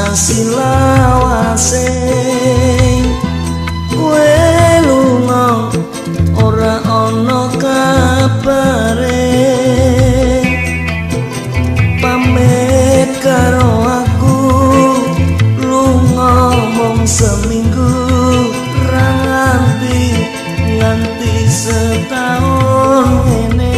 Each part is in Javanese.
Sasi lawase kowe lunga ora ana kabare, pamit karo aku lunga mung seminggu ra nganti nganti setahun ngene.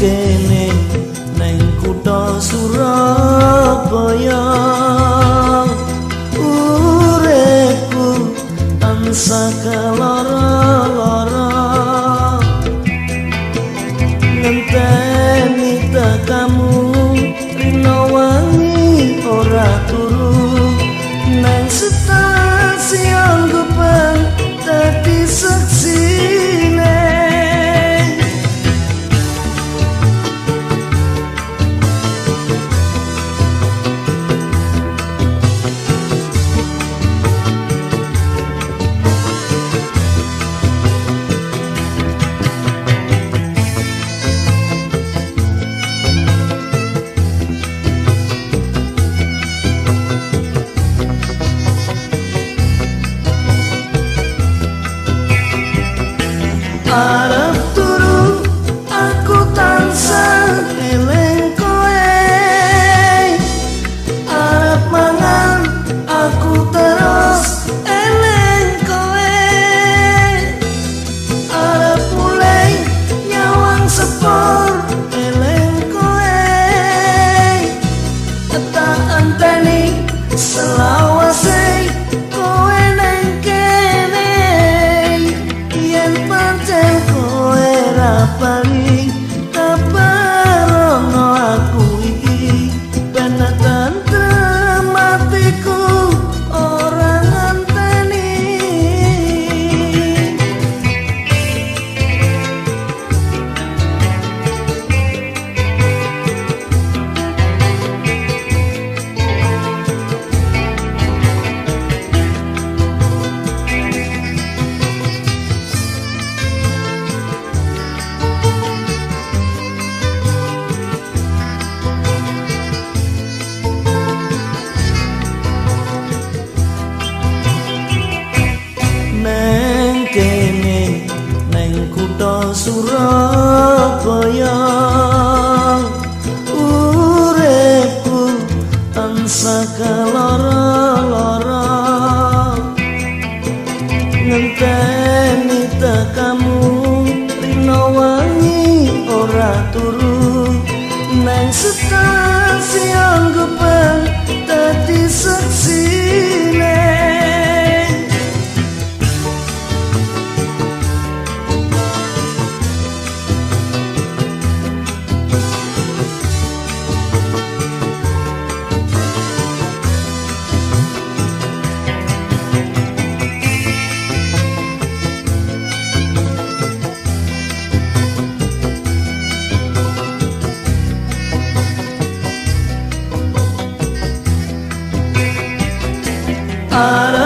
Kene neng kutha Surabaya uripku tansah kelara-lara, ngenteni tekamu rina wangi ora turu nang stasiun Gubeng dadi seksine. Arep turu aku tansah eling kowe, arep mangan aku terus eling kowe, arep mulai nyawang sepur eling kowe, tak enteni selawase kowe nang kene, yen pancen kowe ra bali kabarono aku iki ben tentrem atiku ora ngenteni. Neng kene neng kutha Surabaya uripku tansah kelara-lara, ngenteni tekamu rina wangi ora turu nang stasiun Gubeng dadi seksine. Arep